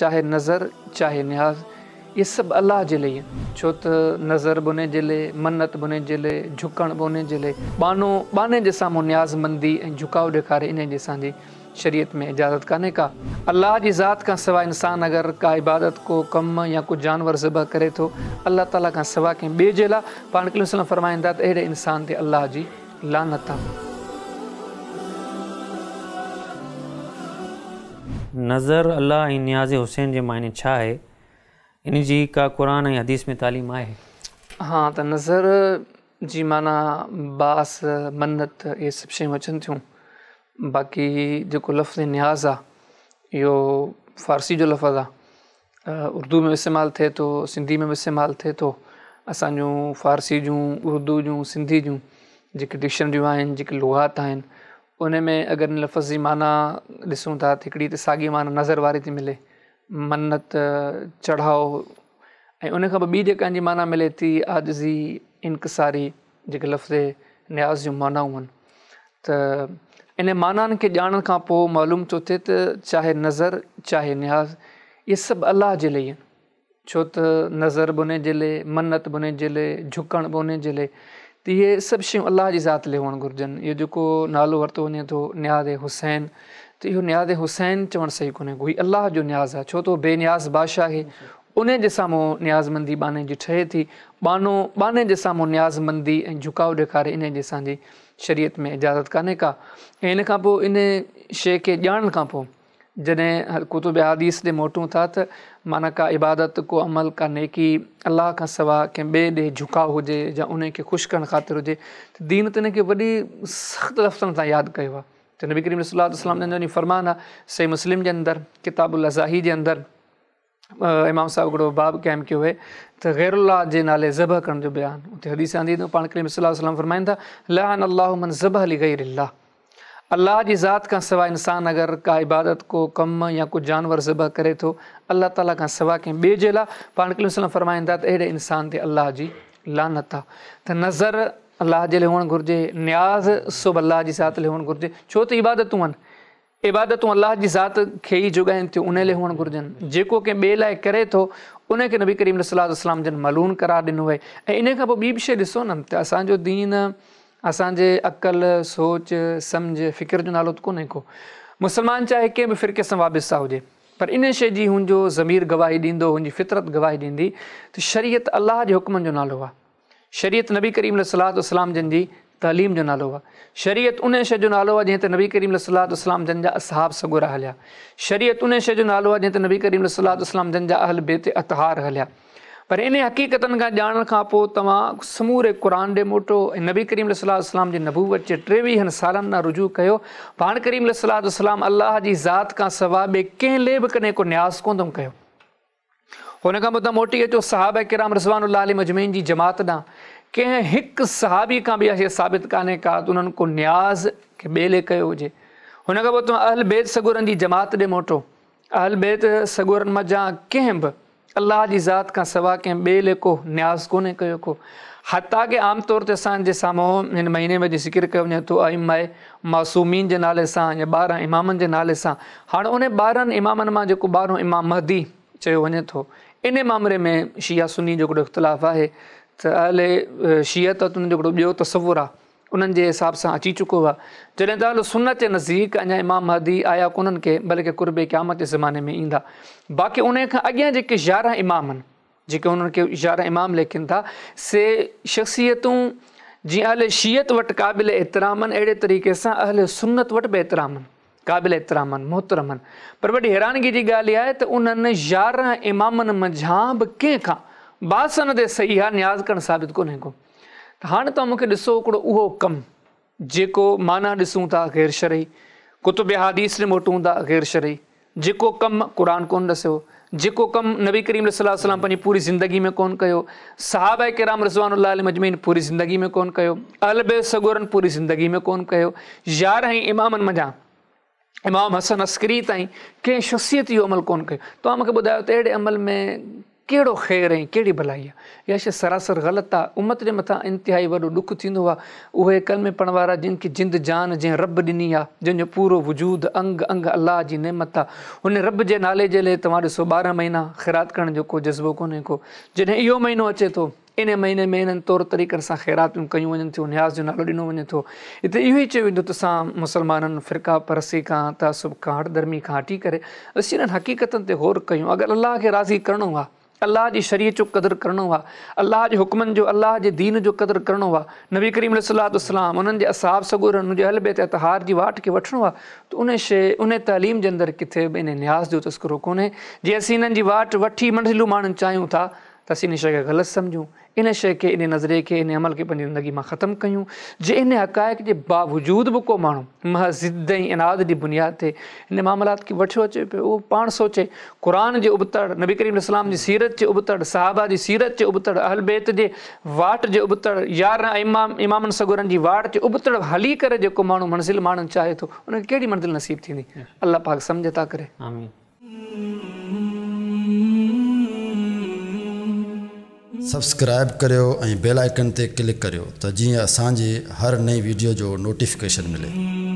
چاهي نذر چاهي نياز اهي سڀ الله جي لئي آهن. ڇو ته نذر به انهي جي لئي، منت به انهي جي لئي، جهڪڻ به انهي جي لئي. ٻانهو ٻانهي جي سامهون نياز مندي ۽ جهڪاء ڏيکاري انهي جي اسان جي شريعت ۾ اجازت ڪانهي ڪا. الله جي ذات کان سواء انسان اگر ڪا عبادت ڪو ڪم يا ڪو جانور ذبح ڪري ٿو الله تعالي کان سواء ڪنهن ٻئي جي لاء، پاڻ ڪريم صلعم فرمائن ٿا ته اهڙي انسان تي الله جي لعنت آ. نذر الله ۽ نياز حسين جي معني ڇا آهي؟ ان جي ڪا قرآن ۽ حديث ۾ تعليم آهي؟ ها ته نذر جي معنيٰ باس، منت اهي سڀ شيون اچن ٿيون. باقي جيڪو لفظ نياز آ اهو فارسي جو لفظ آ. اردو ۾ به استعمال ٿئي ٿو، سنڌي ۾ به استعمال ٿئي ٿو. اسان جون فارسي جون، اردو جون، سنڌي جون جيڪي ڊڪشنريون آهن، جيڪي لغات آهن ان ۾ اگر ان لفظ جي معنيٰ ڏسون ٿا ته هڪڙي ته ساڳي معنيٰ نذر واري ٿي ملي، منت، چڙهاء ۽ ان کان پوء ٻي جيڪا ان جي معنيٰ ملي ٿي عاجزي، انڪساري جيڪي لفظ نياز جون معنائون آهن ته ان معنائن کي ڄاڻڻ کان پوء معلوم ٿو ٿئي ته چاهي نذر چاهي نياز اهي سڀ الله جي لئي آهن. ڇو ته نذر به انهي جي لئي، منت به انهي جي لئي، جهڪڻ به انهي جي لئي ته اهي سڀ شيون الله جي ذات لئي هئڻ گهرجن. اهو جيڪو نالو ورتو وڃي ٿو نياز حسين ته اهو نياز حسين چوڻ صحيح ڪونهي ڪو هي الله جو نياز آهي ڇو ته هو بي نياز بادشاهه آهي انهي جي سامهون نيازمندي ٻانهي جي ٺهي ٿي. ٻانهو ٻانهي جي سامهون نيازمندي ۽ جهڪاء ڏيکاري انهي جي اسان جي شريعت ۾ اجازت ڪانهي ڪا ۽ ان کان پوء انهي شيء کي ڄاڻڻ کان پوء جڏهن ڪتب احاديث ڏي موٽون ٿا ته معنيٰ ڪا عبادت، ڪو عمل، ڪا نيڪي الله کان سوا ڪنهن ٻئي ڏي جهڪاء هجي يا انهي کي خوش ڪرڻ خاطر هجي ته دين ته ان کي وڏي سخت لفظن سان ياد ڪيو آهي ته نبي ڪريم صلي الله عليه وسلم جن جو فرمان آهي صحيح مسلم جي اندر ڪتاب الاضاحي جي اندر امام صاحب هڪڙو باب قائم ڪيو آهي ته غير الله جي نالي ذبح ڪرڻ جو بيان اتي حديث آندي ته پاڻ ڪريم صلي الله عليه وسلم فرمائن ٿا لعن الله من ذبح لغير الله الله جي ذات کان سواء انسان اگر ڪا عبادت ڪو ڪم يا ڪو جانور ذبح ڪري ٿو الله تعالي کان سواء ڪنهن ٻئي جي لاء پاڻ ڪريم صلي الله فرمائن ٿا ته اهڙي انسان تي الله جي لعنت آ ته نذر الله جي لاء هئڻ گهرجي نياز سڀ الله جي ذات لاء هئڻ گهرجي ڇو ته عبادتون آهن عبادتون الله جي ذات کي ئي جوڳائين ٿيون، انهي لاء هئڻ گهرجن. جيڪو ڪنهن ٻئي لاء ڪري ٿو، انهي کي نبي ڪريم صلي الله عليه وسلم جن ملعون قرار ڏنو آهي. ۽ انهي کان پوء ٻي به شيء ڏسو نه ته اسان جو دين اسان جي عقل، سوچ، سمجهه، فڪر جو نالو ته ڪونهي ڪو. مسلمان چاهي ڪنهن به فرقي سان وابسته هجي پر انهي شيء جي هن جو ضمير گواهي ڏيندو، هن جي فطرت گواهي ڏيندي ته شريعت الله جي حڪمن جو نالو آهي. شريعت نبي ڪريم عليه الصلوة والسلام جن جي تعليم جو نالو آهي. شريعت انهيء شيء جو نالو آهي جنهن تي نبي ڪريم عليه الصلوة والسلام جن جا اصحاب سڳورا هليا. شريعت انهيء شيء جو نالو آهي جنهن تي نبي ڪريم عليه الصلوة والسلام جن جا اهل بيت اطهار هليا. پر انهيء حقيقتن کان ڄاڻڻ کان پوء توهان سموري قرآن ڏي موٽو ۽ نبي ڪريم عليه الصلوة والسلام جي نبوت جي ٽيويهن سالن ڏانهن رجوع ڪيو. پاڻ ڪريم عليه الصلوة والسلام الله جي ذات کان سواء ٻئي ڪنهن لئي به ڪڏهن ڪو نياز ڪونه ٿم ڪيو. ان کان پوء توهان موٽي اچو صحابه ڪرام رضوان الله عليهم اجمعين جي جماعت ڏانهن. ڪنهن هڪ صحابي کان به اها شيء ثابت ڪانهي ڪا ته انهن ڪو نياز ڪنهن ٻئي لئي ڪيو هجي. ان کان پوء توهان اهل بيت سڳورن جي جماعت ڏي موٽو. اهل بيت سڳورن منجهان ڪنهن به الله جي ذات کان سوا ڪنهن ٻئي لئي ڪو نياز ڪونهي ڪيو ڪو. حتيٰ ڪه عام طور تي اسان جي سامهون هن مهيني ۾ جي ذڪر ڪيو وڃي ٿو ائمه معصومين جي نالي سان يا 12 امامن جي نالي سان. هاڻ انهن 12 امامن مان جيڪو ٻارهون امام مهدي چيو وڃي ٿو. انهي مامري ۾ شيعه سني جو هڪڙو اختلاف آهي ته اهل شيعت وٽ ان جو هڪڙو ٻيو تصور آهي انهن جي حساب سان اچي چڪو آهي جڏهن ته اهل سنت جي نزديڪ اڃا امام مهدي آيا ڪونهن ڪي بلڪه قرب قيامت جي زماني ۾ ايندا باقي انهي کان اڳيان جيڪي 11 امام آهن جيڪي انهن کي 11 امام ليکين ٿا سي شخصيتون جيئن اهل شيعت وٽ قابل احترام آهن اهڙي طريقي سان اهل سنت وٽ به احترام آهن. قابل احترام آهن، محترم آهن، پر وڏي حيرانگي جي ڳالهه اها آهي ته انهن 11 امامن منجهان به ڪنهن کان باسند صحيحه نياز ڪرڻ ثابت ڪونهي ڪو. ته هاڻ توهان مون کي ڏسو هڪڙو اهو ڪم جيڪو معنيٰ ڏسون ٿا غير شرعي، ڪتب احاديث ڏي موٽون ٿا غير شرعي، جيڪو ڪم قرآن ڪونه ڏسيو، جيڪو ڪم نبي ڪريم صلي الله عليه وسلم پنهنجي پوري زندگي ۾ ڪونه ڪيو، صحابه ڪرام رضوان الله عليهم اجمعين پوري زندگي ۾ ڪونه ڪيو، اهل بيت سڳورن پوري زندگي ۾ ڪونه ڪيو، 11 ئي امامن منجهان امام حسن عسڪري تائين ڪنهن شخصيت اهو عمل ڪونه ڪيو. توهان مون کي ٻڌايو ته اهڙي عمل ۾ ڪهڙو خير ۽ ڪهڙي ڀلائي آهي؟ اها شيء سراسر غلط آهي. امت جي مٿان انتهائي وڏو ڏک ٿيندو آهي. اهي ڪلمي پڙهڻ وارا جن کي جند جان جنهن رب ڏني آهي، جنهن جو پورو وجود انگ انگ الله جي نعمت آهي، ان رب جي نالي جي لئي توهان ڏسو 12 مهينا خيرات ڪرڻ جو ڪو جذبو ڪونهي ڪو. جڏهن اهو مهينو اچي ٿو، انهي مهيني ۾ انهن طور طريقن سان خيراتون ڪيون وڃن ٿيون، نياز جو نالو ڏنو وڃي ٿو. هتي اهو ئي چيو ويندو ته اسان مسلمانن فرقه پرستي کان، تعصب کان، هٺ ڌرمي کان هٽي ڪري اسين انهن حقيقتن تي غور ڪيون. اگر الله کي راضي ڪرڻو آهي، الله جي شريعت جو قدر ڪرڻو آهي، الله جي حڪمن جو، الله جي دين جو قدر ڪرڻو آهي، نبي ڪريم عليه الصلوة والسلام، انهن جي اصحاب سڳورن، انهن جي اهل بيت اطهار جي واٽ کي وٺڻو آهي ته انهي شيء، انهي تعليم جي اندر ڪٿي به انهي نياز جو تذڪرو ڪونهي. جي اسين انهن جي واٽ وٺي منزلون ماڻڻ چاهيون ٿا ته اسين انهي شيء کي غلط سمجهون، انهي شيء کي، انهي نظريي کي، انهي عمل کي پنهنجي زندگي مان ختم ڪيون. جي انهي حقائق جي باوجود به ڪو ماڻهو محض ضد ۽ عناد جي بنياد تي انهي معاملات کي وٺيو اچي پيو، اهو پاڻ سوچي، قرآن جي ابتڙ، نبي ڪريم عليه السلام جي سيرت جي ابتڙ، صحابه جي سيرت جي ابتڙ، اهل بيت جي واٽ جي ابتڙ، 11 ائمه امامن سڳورن جي واٽ جي ابتڙ هلي ڪري جيڪو ماڻهو منزل ماڻڻ چاهي ٿو، ان کي ڪهڙي منزل نصيب ٿيندي؟ الله پاڪ سمجهه عطا ڪري. آمين. سبسڪرائب ڪريو ۽ بيل آئيڪن تي ڪلڪ ڪريو ته جيئن اسان جي هر نئين ويڊيو جو نوٽيفڪيشن ملي.